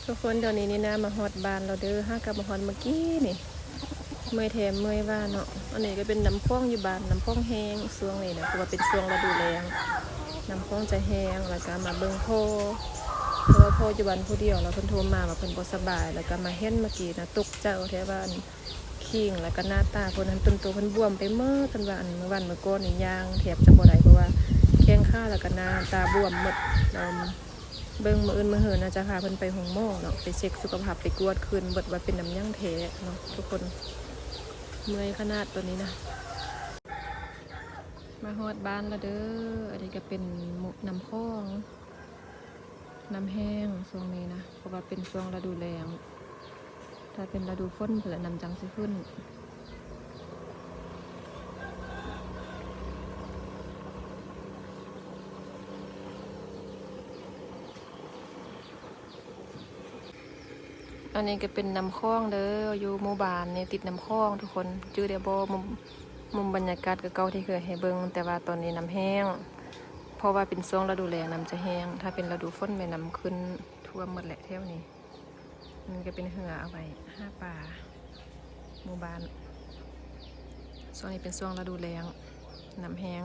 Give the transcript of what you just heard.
ທຸກຄົນ ຕອນນີ້ນີ້ນາມາຮອດບ້ານແລ້ວເດີ. ຫາກັບມາຮອດມື້ກີ້ນີ້ ເມື່ອຍແທ້ເມື່ອຍວ່າເນາະ. ອັນນີ້ກໍເປັນນ້ຳຂອງຢູ່ບ້ານ, ນ້ຳຂອງແຫ້ງຊ່ວງນີ້ນະ ເພາະວ່າເປັນຊ່ວງລະດູແລ້ງ ນ້ຳຂອງຈະແຫ້ງ. ແລ້ວກໍມາເບິ່ງພໍ່ ເພາະວ່າພໍ່ຢູ່ບ້ານຜູ້ດຽວ ແລ້ວເພິ່ນໂທມາວ່າເພິ່ນບໍ່ສະບາຍ ແລ້ວກໍມາເຫັນມື້ກີ້ນະ ຕົກໃຈແທ້ວ່າ ອັນ ຂີງ ແລ້ວກໍໜ້າຕາເພິ່ນຫັ້ນ ຕົນໂຕເພິ່ນບວມໄປໝົດ. ເພິ່ນວ່າ ອັນ ມື້ວານມື້ກ່ອນນີ້ຍ່າງແທບຈະບໍ່ໄດ້ ເພາະວ່າແຂ້ງຂາ ແລ້ວກໍໜ້າຕາບວມໝົດ. ແລ້ວເບິ່ງມື້ອື່ນມື້ຮືໜ້າຈະພາເພິ່ນໄປໂຮງໝໍເນາະ ໄປເຊັກສຸຂະພາບ ໄປກວດຄືນເບິດວ່າເປັນນຳຫຍັງແທ້ເນາະທຸກຄົນ. ເມື່ອຍຂະໜາດຕອນນີ້ນະ. ມາຮອດບ້ານແລ້ວເດີ. ອັນນີ້ກໍເປັນນ້ຳຂອງ ນ້ຳແຫ້ງຊ່ວງນີ້ນະ ເພາະວ່າເປັນຊ່ວງລະດູແລ້ງ. ຖ້າເປັນລະດູຝົນພຸ້ນລະ ນ້ຳຈັ່ງຊິຂຶ້ນ. ອັນນີ້ກໍເປັນນ້ຳຂອງເດີ ຢູ່ໝູ່ບ້ານນີ້ຕິດນ້ຳຂອງທຸກຄົນ. ຈື່ໄດ້ບໍ່? ມຸມ ມຸມບັນຍາກາດເກົ່າໆທີ່ເຄີຍໃຫ້ເບິ່ງ ແຕ່ວ່າຕອນນີ້ນ້ຳແຫ້ງ ເພາະວ່າເປັນຊ່ວງລະດູແລ້ງ ນ້ຳຈະແຫ້ງ. ຖ້າເປັນລະດູຝົນແມ່ນນ້ຳຂຶ້ນຖ້ວມໝົດແຫຼະແຖວນີ້. ມັນກໍເປັນເຮືອເອົາໄວ້ຫາປາ ໝູ່ບ້ານ. ຊ່ວງນີ້ເປັນຊ່ວງລະດູແລ້ງ ນ້ຳແຫ້ງ.